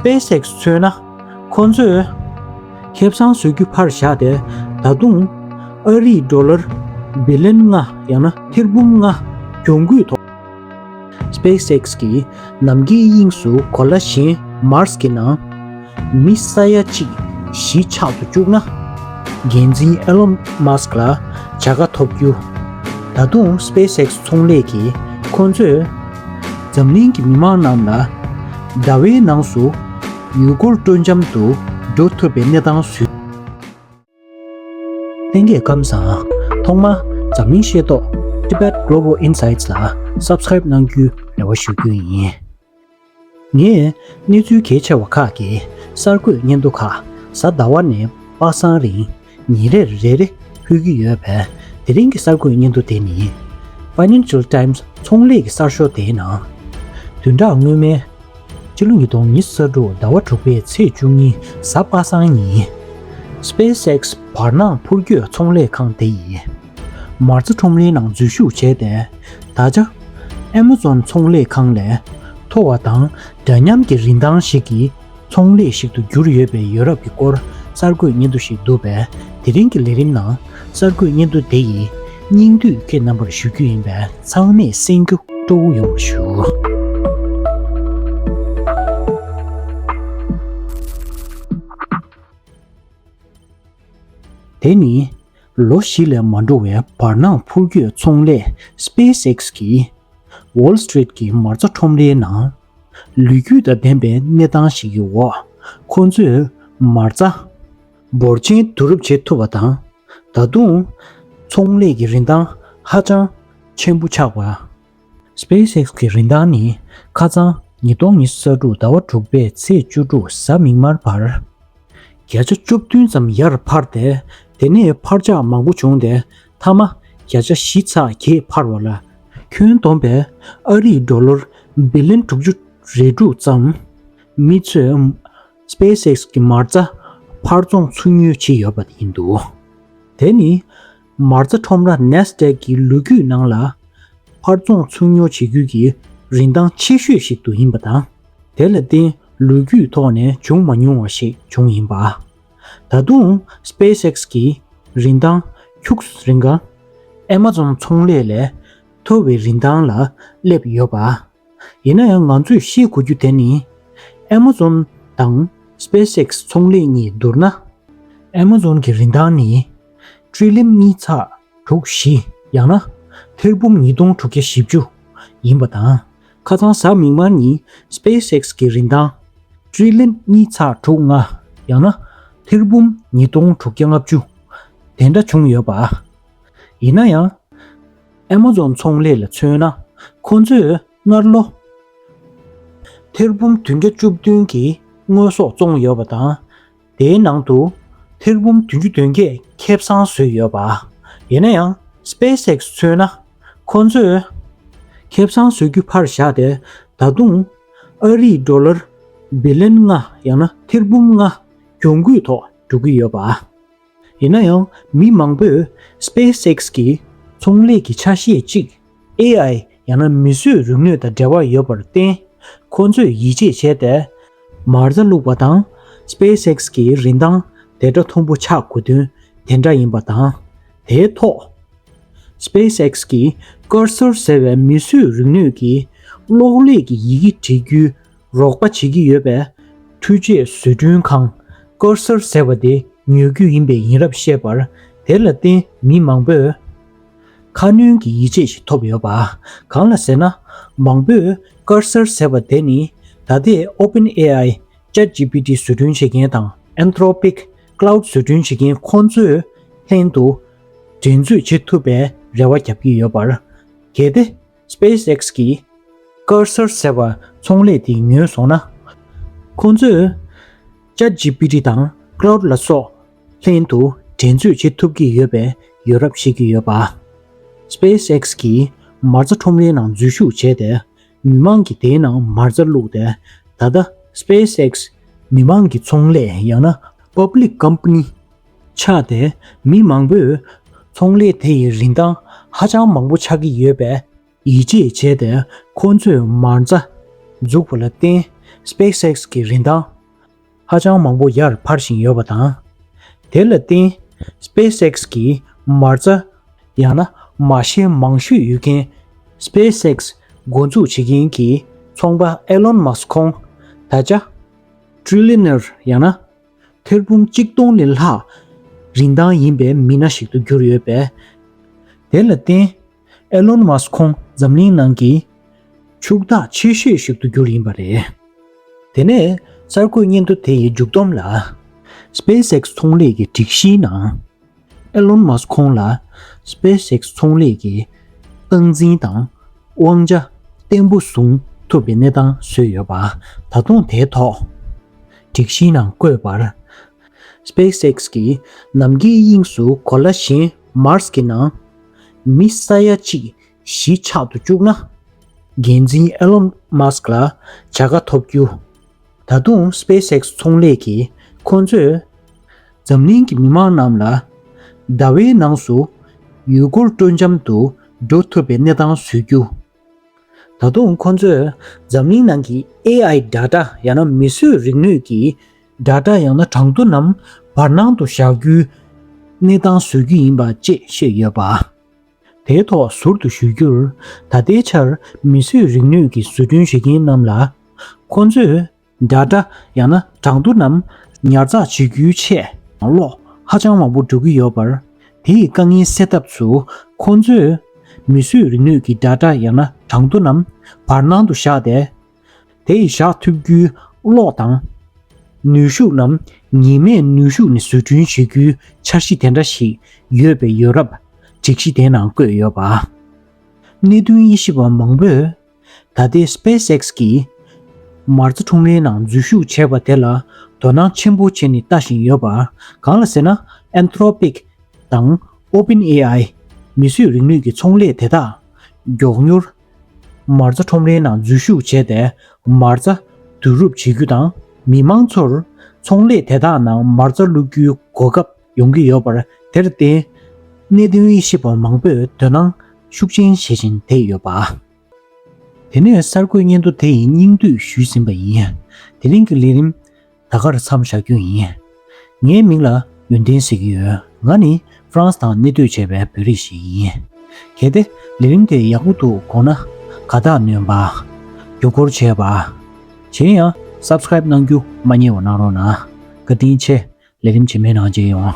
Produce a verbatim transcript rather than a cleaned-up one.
SpaceX མཚོན་ན་ཁོ་ཚོས་ཁེ་བཟང་བཟོ་རྒྱུ་ཕར་བཞག་སྟེ། ད་དུང་ཨ་རིའི་ཌོ་ལར་བི་ལན་ལྔ་ཡང་ན་ཐེར་འབུམ་ལྔ་གྱོང་གུད་ཐོབ། SpaceX གིས་ནམ་མཁའི་དབྱིངས་སུ་གོ་ལ་གཞན་མཱར་སི་གི་ནང་མི་ས་ཡ་གཅིག་གཞིས་ཆགས་སུ་བཅུག་ན། འགན་འཛིན་ཨེ་ལོན་མཱ་སི་ཀི་ལ་བྱ་དགའ་ཐོབ་རྒྱུ། ད་དུང་SpaceX ཚོང་ལས་ཀྱིས་ཁོ་ཚོས་འཛམ་གླིང་གི་མི་མང་རྣམས་ལ་ཟླ་བའི་ནང་སུ་ཡུལ་སྐོར་སྤྲོ་འཆམ་དུ་འགྲོ་ཐུབ་པའི་གནས་སྟངས་བཟོས། ལྷན་རྒྱས་ཁམས་བཟང་། ཐོག་མར་འཛམ་གླིང་ཤེས་རྟོགས་Tibet Global Insights ལ་Subscribe གནང་རྒྱུའི་རེ་བ་ཞུ་རྒྱུ་ཡིན། ངས་གནས་ཚུལ་གལ་ཆེ་བ་ཁག་གི་གསར་འགོད་སྙན་ཐོ་ཁག་གཟའ་ཟླ་བ་ནས་པ་སངས་རིང་ཉིན་རེར་རེ་རེ་ཕུལ་གྱི་ཡོད་པས། དེ་རིང་གི་གསར་འགོད་སྙན་ཐོ་དེ་ནི་Financial Times ཚོང་ལས་ཀྱི་གསར་ཤོག་དེའི་ནང་། བདུན་ཕྲག་སྔོན་མའི་ཕྱི་ལོ་ཉིས་སྟོང་ཉི་ཤུ་རྩ་དྲུག་ཟླ་བ་དྲུག་པའི་ཚེས་བཅུ་གཉིས་གཟའ་པ་སངས་ཉིན། SpaceX བར་སྣང་འཕུར་སྐྱོད་ཚོང་ལས་ཁང་དེ་ཡིས་མ་རྩ་ཁྲོམ་རའི་ནང་འཛུལ་ཞུགས་བྱས་ཏེ། ད་ཆ་Amazon ཚོང་ལས་ཁང་ལས་མཐོ་བ་དང་འདྲ་མཉམ་གྱི་རིན་ཐང་ཞིག་གི་ཚོང་ལས་ཤིག་ཏུ་གྱུར་ཡོད་པའི་ཡོ་རོབ་ཀྱི་སྐོར་གསར་འགོད་སྙན་ཐོ་ཞིག་འདུག་པས། དེ་རིང་གི་ལས་རིམ་ནང་གསར་འགོད་སྙན་ཐོ་དེ་ཡི་སྙིང་བསྡུས་ཁྱེད་རྣམ་པར་ཞུ་རྒྱུ་ཡིན་པས། ཚང་མས་གསན་རྒྱུ་སྤྲོ་བོ་ཡོང་བ་ཞུ། དེ་ནི་ལོ་བཞི་ལས་མ་འགྲོ་བའི་བར་སྣང་འཕུར་སྐྱོད་ཚོང་ལས་SpaceX གིས་Wall Street གྱི་མ་རྩ་ཁྲོམ་རའི་ནང་ལོ་རྒྱུས་དང་ལྡན་པའི་གནས་སྟངས་ཤིག་གི་འོག་ཁོ་ཚོས་མ་རྩ་འབོར་ཆེན་བསྡུ་རུབ་བྱེད་ཐུབ་པ་དང་། ད་དུང་ཚོང་ལས་ཀྱི་རིན་ཐང་ཧ་ཅང་ཆེན་པོ་ཆགས་པ། SpaceX གི་རིན་ཐང་ནི་ཁ་སང་ཉིས་སྟོང་ཉི་ཤུ་རྩ་དྲུག་ཟླ་བ་དྲུག་པའི་ཚེས་བཅུ་དྲུག་གཟའ་མིག་དམར་བར་བརྒྱ་ཆ་བཅུ་བདུན་ཙམ་ཡར་འཕར་ཏེ། དེ་ནས་འཕར་ཆག་མང་པོ་བྱུང་སྟེ། མཐའ་མ་བརྒྱ་ཆ་བཞི་ཚེག་བརྒྱད་འཕར་བ་ལ། ཁྱོན་བསྡོམས་པས་ཨ་རིའི་ཌོ་ལར་བི་ལན་དྲུག་ཅུ་རེ་དྲུག་ཙམ་མི་ཚོས་SpaceX གི་མ་རྩ་ཕར་བཙོང་ཚུར་ཉོ་བྱས་ཡོད་པ་ཡིན་འདུག་དེ་ནི་མ་རྩ་ཁྲོམ་ར་Nasdaq གི་ལོ་རྒྱུས་ནང་ལ་ཕར་བཙོང་ཚུར་ཉོ་བྱེད་རྒྱུ་གི་རིན་ཐང་ཆེ་ཤོས་ཤིག་ཏུ་ཡིན་པ་དང་། དེ་ལ་བརྟེན་ལོ་རྒྱུས་ཐོག་ནས་བྱུང་མ་མྱོང་བ་ཞིག་བྱུང་ཡིན་པ། ད་དུང་SpaceX གི་རིན་ཐང་ཁྱུག་ཙམ་རིང་ག་Amazon ཚོང་ལས་ལས་མཐོ་བའི་རིན་ཐང་ལ་སླེབས་ཡོད་པ། ཡིན་ན་ཡང་ང་ཚོས་ཤེས་དགོས་རྒྱུ་དེ་ནི། Amazon དང་SpaceX ཚོང་ལས་གཉིས་བསྡུར་ན། Amazon གི་རིན་ཐང་ནི་ཊི་རི་ལི་ཡོན་གཉིས་ཚེག་དྲུག་བཞི་ཡང་ན་ཐེར་འབུམ་ཉིས་སྟོང་དྲུག་བརྒྱ་བཞི་བཅུ་ཡིན་པ་དང་། ཁ་སང་གཟའ་མིག་དམར་ཉིན་SpaceX གི་རིན་ཐང་ཊི་རི་ལི་ཡོན་གཉིས་ཚེག་དྲུག་ལྔ་ཡང་ན་ཐེར་འབུམ་ཉིས་སྟོང་དྲུག་བརྒྱ་ལྔ་བཅུ་དེ་འདྲ་བྱུང་ཡོད་པ། ཡིན་ན་ཡང་། Amazon ཚོང་ལས་ལ་མཚོན་ན། ཁོ་ཚོས་སྔར་ལོ་ཐེར་འབུམ་བདུན་བརྒྱ་བཅུ་བདུན་གྱི་དངོས་ཟོག་བཙོངས་ཡོད་པ་དང་། དེའི་ནང་དུ་ཐེར་འབུམ་བདུན་ཅུ་དོན་བརྒྱད་ཁེ་བཟང་བཟོས་ཡོད་པ། ཡིན་ན་ཡང་SpaceX མཚོན་ན། ཁོ་ཚོས་ཁེ་བཟང་བཟོ་རྒྱུ་ཕར་བཞག་སྟེ། ད་དུང་ཨ་རིའི་ཌོ་ལར་བི་ལན་ལྔ་ཡང་ན་ཐེར་འབུམ་ལྔ་གྱོང་གུད་ཐོག་འགྲོ་གི་ཡོད་པ། ཡིན་ན་ཡང་མི་མང་པོས་SpaceX གི་ཚོང་ལས་ཀྱི་ཆ་ཤས་གཅིག་ཨེ་ཨའི་ཡང་ན་མིས་བཟོས་རིག་ནུས་དང་འབྲེལ་བ་ཡོད་པར་བརྟེན། ཁོ་ཚོས་ཡིད་ཆེས་བྱས་ཏེ། མ་རྩ་བླུགས་པ་དང་SpaceX གི་རིན་ཐང་དེ་འདྲ་མཐོན་པོ་ཆགས་དགོས་དོན་དེ་འདྲ་ཡིན་པ་དང་། དེའི་ཐོག SpaceX གིས་Cursor ཟེར་བའི་མིས་བཟོས་རིག་ནུས་ཀྱི་གློག་ཀླད་ཀྱི་ཡི་གེ་འབྲི་རྒྱུའི་རོགས་པ་བྱེད་ཀྱི་ཡོད་པའི་འཕྲུལ་ཆས་བཟོ་སྐྲུན་ཁང་Cursor ཟེར་བ་དེ་ཉོ་རྒྱུ་ཡིན་པའི་ཡིན་རབས་བཤད་པར། དེ་ལ་བརྟེན་མི་མང་པོས་ཁ་སྣོན་གྱི་ཡིད་ཆེས་ཤིག་ཐོབ་ཡོད་པ། གང་ལ་ཟེར་ན། མང་པོས་Cursor ཟེར་བ་དེ་ནི་ད་ལྟའི་OpenAI ChatGPT བཟོ་སྐྲུན་བྱེད་མཁན་དང་Anthropic Claude བཟོ་སྐྲུན་བྱེད་མཁན་ཁོང་ཚོའི་ལྷན་དུ་འགྲན་རྩོད་བྱེད་ཐུབ་པའི་རེ་བ་བརྒྱབ་ཀྱི་ཡོད་པར། གལ་ཏེ། SpaceX གིས་Cursor ཟེར་བ་ཚོང་ལས་དེ་ཉོས་སོང་ན། ཁོང་ཚོས་ChatGPT དང་Claude ལ་སོགས་ལྷན་དུ་འགྲན་རྩོད་བྱེད་ཐུབ་ཀྱི་ཡོད་པའི་ཡོ་རབས་བཤད་ཀྱི་ཡོད་པ། SpaceX གིས་མ་རྩ་ཁྲོམ་རའི་ནང་འཛུལ་ཞུགས་བྱས་ཏེ། མི་མང་གིས་དེའི་ནང་མ་རྩ་བླུགས་ཏེ། ད་ལྟ་SpaceX མི་མང་གི་ཚོང་ལས་ཡང་ན་Public Company ཆགས་ཏེ། མི་མང་པོས་ཚོང་ལས་དེ་ཡི་རིན་ཐང་ཧ་ཅང་མང་པོ་ཆགས་ཀྱི་ཡོད་པས། ཡིད་ཆེས་བྱས་ཏེ་ཁོ་ཚོས་མ་རྩ་འཛུགས་པ་ལ་བརྟེན། SpaceX གི་རིན་ཐང་ ཧ་ཅང་མང་པོ་ཡར་འཕར་བཞིན་ཡོད་པ་དང་། དེ་ལ་བརྟེན་SpaceX གི་མ་རྩ་ཡང་ན་མ་ཤེས་མང་ཤོས་ཡོད་མཁན་SpaceX འགོ་འཛུགས་བྱེད་མཁན་གྱི་ཚོང་པ་Elon Musk ཁོང་ད་ཆ་ཊི་རི་ལི་ཡོ་ནར་ཡང་ན་ཐེར་འབུམ་གཅིག་སྟོང་ལས་ལྷག་རིན་ཐང་ཡིན་པའི་མི་སྣ་ཞིག་ཏུ་གྱུར་ཡོད་པས། དེ་ལ་བརྟེན་Elon Musk ཁོང་འཛམ་གླིང་ནང་གི་ཕྱུག་བདག་ཆེ་ཤོས་ཤིག་ཏུ་གྱུར་ཡིན་པ་རེད། དེ་ནས་གསར་འགོད་སྙན་ཐོ་དེ་ཡི་མཇུག་བསྡོམས་ལ། SpaceX ཚོང་ལས་ཀྱི་སྒྲིག་གཞིའི་ནང་Elon Musk ཁོང་ལ་SpaceX ཚོང་ལས་ཀྱི་སྟངས་འཛིན་དང་དབང་ཆ་བརྟན་པོ་བཟུང་ཐུབ་པའི་གནས་སྟངས་བཟོས་ཡོད་པ། ད་དུང་དེའི་ཐོག་སྒྲིག་གཞིའི་ནང་བཀོད་པར། SpaceX གིས་ནམ་མཁའི་དབྱིངས་སུ་གོ་ལ་གཞན་Mars གི་ནང་མི་ས་ཡ་གཅིག་གཞིས་ཆགས་སུ་བཅུག་ན། འགན་འཛིན་Elon Musk ལ་བྱ་དགའ་ཐོབ་རྒྱུ། ད་དུང་SpaceX ཚོང་ལས་ཀྱིས་ཁོ་ཚོས་འཛམ་གླིང་གི་མི་མང་རྣམས་ལ་ཟླ་བའི་ནང་སུ་ཡུལ་སྐོར་སྤྲོ་འཆམ་དུ་འགྲོ་ཐུབ་པའི་གནས་སྟངས་བཟོ་རྒྱུ། ད་དུང་ཁོ་ཚོས་འཛམ་གླིང་ནང་གི་AI data ཡང་ན་མིས་བཟོས་རིག་ནུས་ཀྱི་data ཡང་ན་གྲངས་ཐོ་རྣམས་བར་སྣང་དུ་བཞག་རྒྱུའི་གནས་སྟངས་བཟོ་རྒྱུ་ཡིན་པ་བཅས་བཤད་ཡོད་པ། དེའི་ཐོག་ཟུར་དུ་ཞུ་རྒྱུར། ད་ལྟའི་ཆར་མིས་བཟོས་རིག་ནུས་ཀྱི་བཟོ་སྐྲུན་བྱེད་མཁན་རྣམས་ལ་ཁོ་ཚོས་data ཡང་ན་གྲངས་ཐོ་རྣམས་ཉར་ཚགས་བྱེད་རྒྱུའི་ཆེད་གློག་ཧ་ཅང་མང་པོ་འགྲོ་གི་ཡོད་པར། དེ་ཡི་དཀའ་ངལ་སེལ་ཐབས་སུ་ཁོ་ཚོས་མིས་བཟོས་རིག་ནུས་ཀྱི་data ཡང་ན་གྲངས་ཐོ་རྣམས་བར་སྣང་དུ་བཞག་སྟེ། དེ་ཡི་བཞག་ཐུབ་རྒྱུའི་གློག་དང་། ནུས་ཤུགས་རྣམས་ཉི་མའི་ནུས་ཤུགས་ནས་བཟོ་སྐྲུན་བྱེད་རྒྱུའི་འཆར་གཞི་དེ་འདྲ་ཞིག་ཡོད་པའི་ཡོད་རབས་སྒྲིག་གཞི་དེའི་ནང་བཀོད་ཡོད་པ། གནད་དོན་དབྱེ་ཞིབ་པ་མང་པོས་ད་ལྟའི་SpaceX གིས་མ་རྩ་ཁྲོམ་རའི་ནང་འཛུལ་ཞུགས་བྱས་པ་དེ་ལ་དོ་སྣང་ཆེན་པོ་བྱས་ནས་ལྟ་བཞིན་ཡོད་པ། གང་ལ་ཟེར་ན། Anthropic དང་OpenAI མིས་བཟོས་རིག་ནུས་ཀྱི་ཚོང་ལས་དེ་དག་མགྱོགས་མྱུར་མ་རྩ་ཁྲོམ་རའི་ནང་འཛུལ་ཞུགས་བྱས་ཏེ་མ་རྩ་བསྡུ་རུབ་བྱེད་རྒྱུ་དང་། མི་མང་ཚོར་ཚོང་ལས་དེ་དག་ནང་མ་རྩ་བླུག་རྒྱུའི་གོ་སྐབས་ཡོང་གི་ཡོད་པར། དེར་བརྟེན་གནད་དོན་དབྱེ་ཞིབ་པ་མང་པོས་དོ་སྣང་ཤུགས་ཆེན་བྱེད་བཞིན་བསྡད་ཡོད་པ། དེ་ནས་གསར་འགོད་སྙན་ཐོ་དེ་ཡི་སྙིང་བསྡུས་ཞུས་ཟིན་པ་ཡིན། དེ་རིང་གི་ལས་རིམ་ད་གར་མཚམས་བཞག་རྒྱུ་ཡིན། ངའི་མིང་ལ་ཡོན་ཏན་ཟེར་གྱི་ཡོད། ང་ནི་ཧྥ་རན་སི་དང་གནས་སྡོད་བྱས་པའི་བོད་རིགས་ཤིག་ཡིན། གལ་ཏེ་ལས་རིམ་དེ་ཡག་པོ་འདུག་དགོངས་ན། དགའ་རྟགས་སྣོན་པ། མགྱོགས་སྐོར་བྱས་པ། གཞན་ཡང་subscribe གནང་རྒྱུ་མ་བསྙེལ་བ་གནང་རོགས་གནང་། བཀའ་དྲིན་ཆེ། ལས་རིམ་རྗེས་མའི་ནང་མཇལ་ཡོང་།